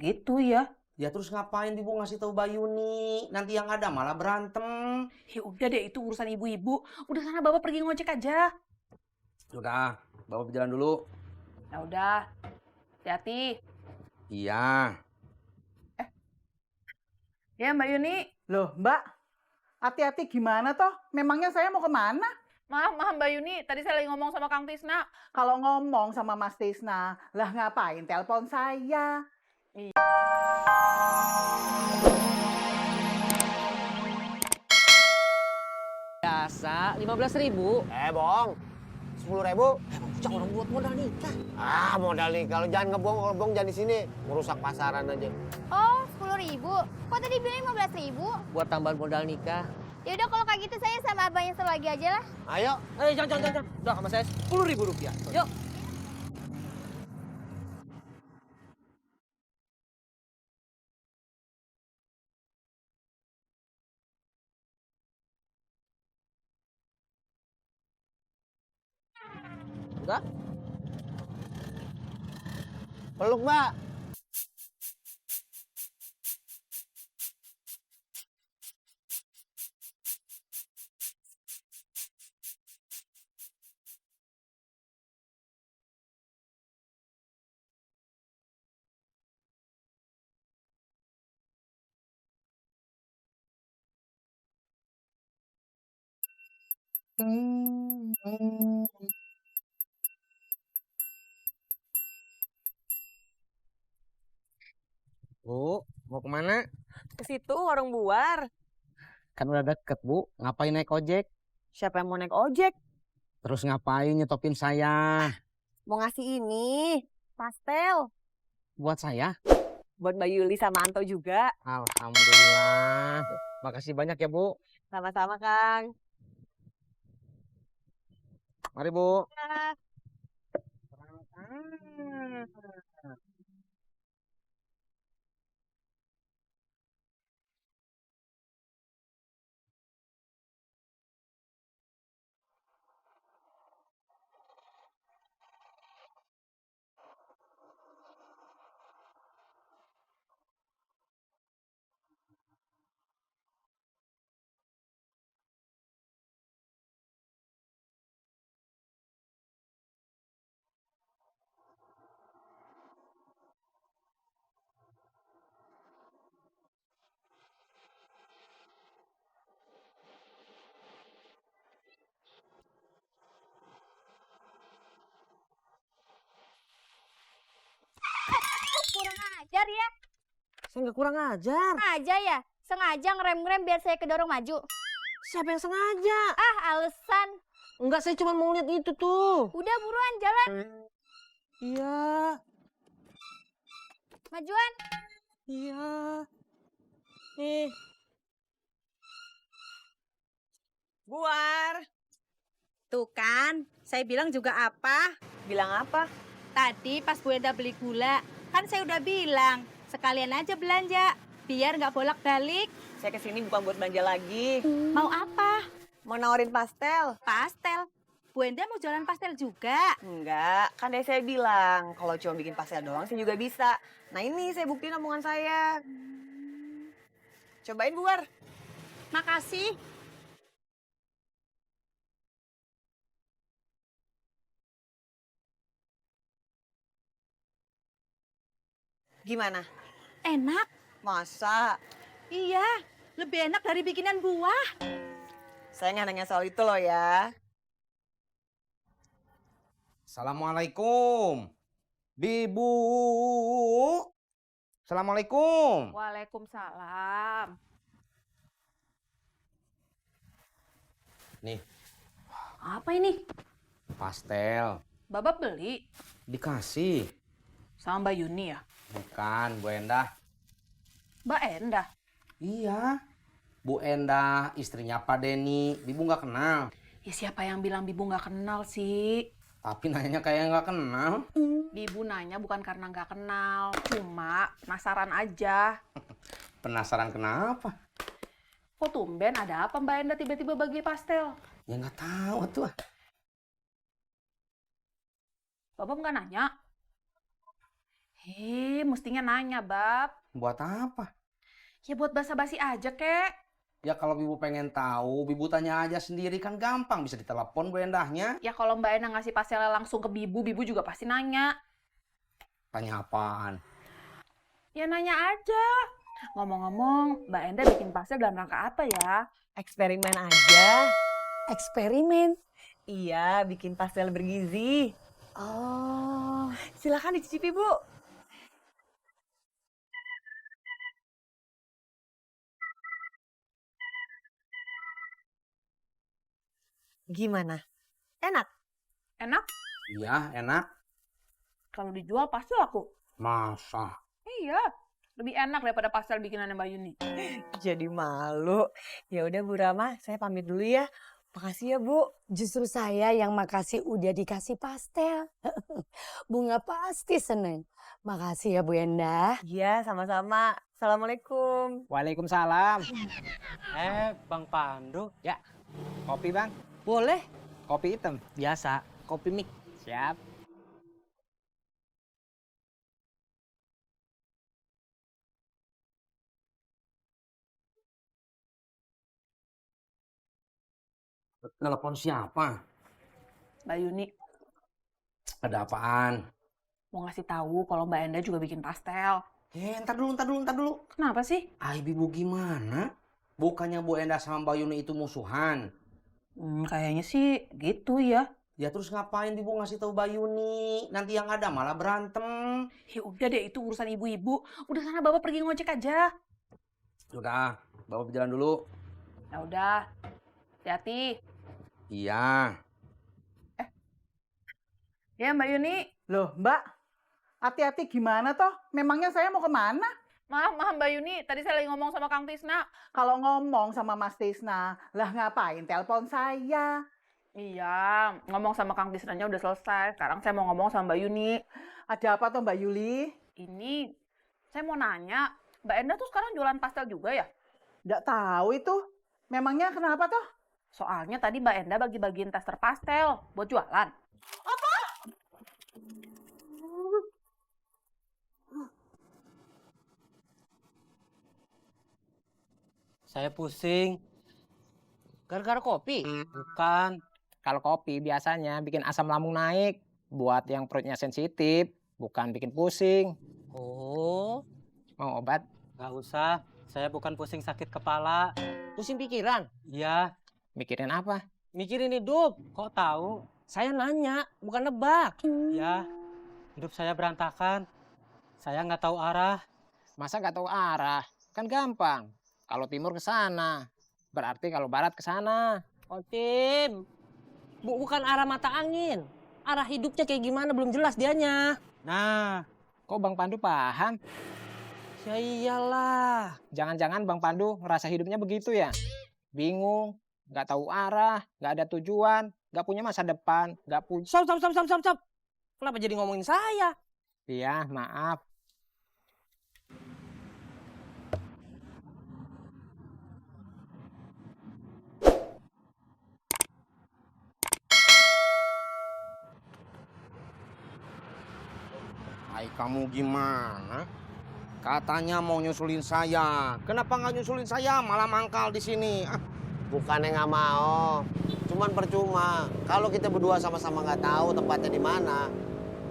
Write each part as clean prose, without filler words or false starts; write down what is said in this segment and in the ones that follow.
gitu ya. Ya terus ngapain Bibu ngasih tahu Bayuni? Nanti yang ada malah berantem. Ya udah deh, itu urusan ibu-ibu. Udah sana Bapak pergi ngojek aja. Udah, Bapak berjalan dulu. Ya udah. Hati-hati. Iya. Ya Mbak Yuni. Loh Mbak, hati-hati gimana toh? Memangnya saya mau kemana? Maaf Mbak Yuni, tadi saya lagi ngomong sama Kang Tisna. Kalau ngomong sama Mas Tisna, lah ngapain telepon saya? Biasa 15.000. Bong, 10.000. Bocah orang buat modal nikah. Modal nih. Kalau jangan ngebong jangan di sini. Merusak pasaran aja. Oh, 10.000. Kok tadi bilang 15.000? Buat tambahan modal nikah. Ya udah kalau kayak gitu saya sama abangnya satu lagi aja lah. Ayo. Jangan. Udah sama saya 10.000 rupiah. Yuk. Udah? Peluk, Mbak. Bu, mau kemana? Ke situ warung buar. Kan udah deket, Bu. Ngapain naik ojek? Siapa yang mau naik ojek? Terus ngapain nyetopin saya? Mau ngasih ini, pastel. Buat saya? Buat Mbak Yuli sama Anto juga. Alhamdulillah. Makasih banyak ya, Bu. Sama-sama, Kang. Mari, Bu. Kurang ajar ya. Saya nggak kurang ajar. Aja ya. Sengaja ngerem-ngerem biar saya kedorong maju. Siapa yang sengaja? Alasan. Enggak, saya cuma mau lihat itu tuh. Udah buruan jalan. Iya. Majuan. Iya. Nih. Buar. Tuh kan, saya bilang juga apa? Bilang apa? Tadi pas Bu Enda beli gula, kan saya udah bilang, sekalian aja belanja, biar nggak bolak-balik. Saya kesini bukan buat belanja lagi. Mau apa? Mau nawarin pastel. Pastel. Bu Enda mau jualan pastel juga. Enggak, kan dari saya bilang, kalau cuma bikin pastel doang saya juga bisa. Nah ini saya buktiin omongan saya. Cobain Buar. Makasih. Gimana? Enak. Masa? Iya, lebih enak dari bikinan buah. Saya nggak nanya soal itu loh ya. Assalamualaikum. Bibu. Assalamualaikum. Waalaikumsalam. Nih, Apa ini? pastel. Bapak beli Dikasih. sama Mbak Yuni ya? Bukan, Bu Endah. Mbak Endah. Iya. Bu Endah, istrinya Pak Denny. Bibu nggak kenal. Ya siapa yang bilang Bibu nggak kenal sih? Tapi nanyanya kayak nggak kenal. Bibu nanya bukan karena nggak kenal, cuma penasaran aja. Penasaran kenapa? Kok tumben ada apa Mbak Endah tiba-tiba bagi pastel? Ya nggak tahu tuh. Bapak nggak nanya? Mestinya nanya, Bab. Buat apa? Ya buat basa-basi aja, kek. Ya kalau Bibu pengen tahu, Bibu tanya aja sendiri kan gampang. Bisa ditelepon Bu Endahnya. Ya kalau Mbak Enda ngasih pastelnya langsung ke Bibu, Bibu juga pasti nanya. Tanya apaan? Ya nanya aja. Ngomong-ngomong, Mbak Enda bikin pastel dalam rangka apa ya? Eksperimen aja. Eksperimen. Iya, bikin pastel bergizi. Oh, Silakan dicicipi, Bu. Gimana? Enak? Enak? Iya, enak. Kalau dijual pasti laku. Masa? Iya, lebih enak daripada pastel bikinannya Mbak Yuni. Jadi malu. Ya udah Bu Rama, saya pamit dulu ya. Makasih ya, Bu. justru saya yang makasih udah dikasih pastel. Bunga pasti seneng. Makasih ya Bu Endah. Iya, sama-sama. Assalamualaikum. Waalaikumsalam. Bang Pandu. Ya, kopi Bang. Boleh? Kopi hitam. Biasa, kopi mix. Siap. Telepon siapa? Mbak Yuni Ada apaan? mau ngasih tahu kalau Mbak Enda juga bikin pastel. Ntar dulu. Kenapa sih? Ay, Bibu gimana? Bukannya Bu Endah sama Mbak Yuni itu musuhan? Kayaknya sih gitu ya. Ya terus ngapain Bibu ngasih tahu Mbak Yuni? Nanti yang ada malah berantem. Ya udah deh, itu urusan ibu-ibu. Udah sana Bapak pergi ngojek aja. Udah, Bapak berjalan dulu. Ya udah. Hati-hati. Iya. Ya Mbak Yuni. Loh, Mbak, hati-hati gimana toh? Memangnya saya mau kemana? Maaf Mbak Yuni. Tadi saya lagi ngomong sama Kang Tisna. Kalau ngomong sama Mas Tisna, lah ngapain telepon saya? Iya, ngomong sama Kang Tisnanya udah selesai. Sekarang saya mau ngomong sama Mbak Yuni. Ada apa toh Mbak Yuli? Ini, saya mau nanya. Mbak Enda tuh sekarang jualan pastel juga ya? Nggak tahu itu. Memangnya kenapa toh? Soalnya tadi Mbak Enda bagi-bagiin tester pastel buat jualan. Saya pusing. Gara-gara kopi? Bukan. Kalau kopi biasanya bikin asam lambung naik. Buat yang perutnya sensitif. Bukan bikin pusing. Oh, Mau obat? nggak usah. Saya bukan pusing sakit kepala. Pusing pikiran? Iya, Mikirin apa? mikirin hidup. Kok tahu? Saya nanya, bukan nebak. Ya, hidup saya berantakan. Saya nggak tahu arah. Masa nggak tahu arah? Kan gampang. Kalau timur ke sana. Berarti kalau barat ke sana. Oh, Tim. Bukan arah mata angin. Arah hidupnya kayak gimana belum jelas dianya. Nah, Kok Bang Pandu paham? ya iyalah. Jangan-jangan Bang Pandu ngerasa hidupnya begitu ya? Bingung, nggak tahu arah, nggak ada tujuan, nggak punya masa depan, nggak punya... Stop. Kenapa jadi ngomongin saya? Iya, maaf. Ay, kamu gimana? Katanya mau nyusulin saya. Kenapa nggak nyusulin saya? Malah mangkal di sini. Bukannya nggak mau, cuman percuma. Kalau kita berdua sama-sama nggak tahu tempatnya di mana,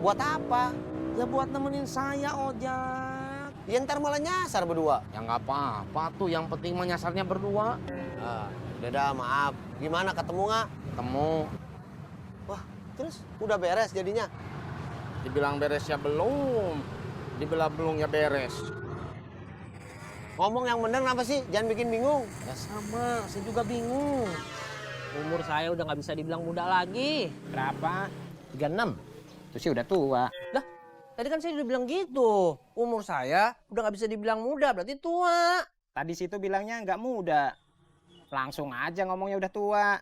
buat apa? Ya buat nemenin saya, Ojak. Ya ntar malah nyasar berdua. Ya nggak apa-apa tuh. Yang penting menyasarnya berdua. Udah dah, maaf. Gimana, ketemu nggak? Ketemu. Wah, terus udah beres jadinya? Dibilang beres ya belum. Dibilang belum ya beres. Ngomong yang bener kenapa sih? Jangan bikin bingung. Ya sama, saya juga bingung. Umur saya udah nggak bisa dibilang muda lagi. Berapa? 36? Itu sih udah tua. Tadi kan saya udah bilang gitu. Umur saya udah nggak bisa dibilang muda, berarti tua. Tadi situ bilangnya nggak muda. Langsung aja ngomongnya udah tua.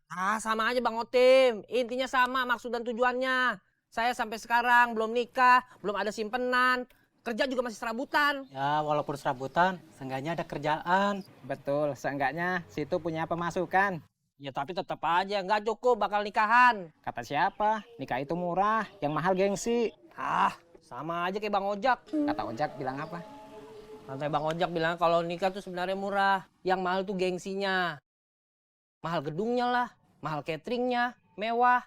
Ah, sama aja Bang Otim. Intinya sama maksud dan tujuannya. Saya sampai sekarang belum nikah, belum ada simpenan. Kerja juga masih serabutan. Ya, walaupun serabutan, seenggaknya ada kerjaan. Betul, seenggaknya situ punya pemasukan. Ya tapi tetap aja nggak cukup bakal nikahan. Kata siapa? Nikah itu murah, yang mahal gengsi. Ah, Sama aja kayak Bang Ojak. Kata Ojak bilang apa? Santai Bang Ojak bilang kalau nikah tuh sebenarnya murah. Yang mahal tuh gengsinya. Mahal gedungnya lah, mahal cateringnya, mewah.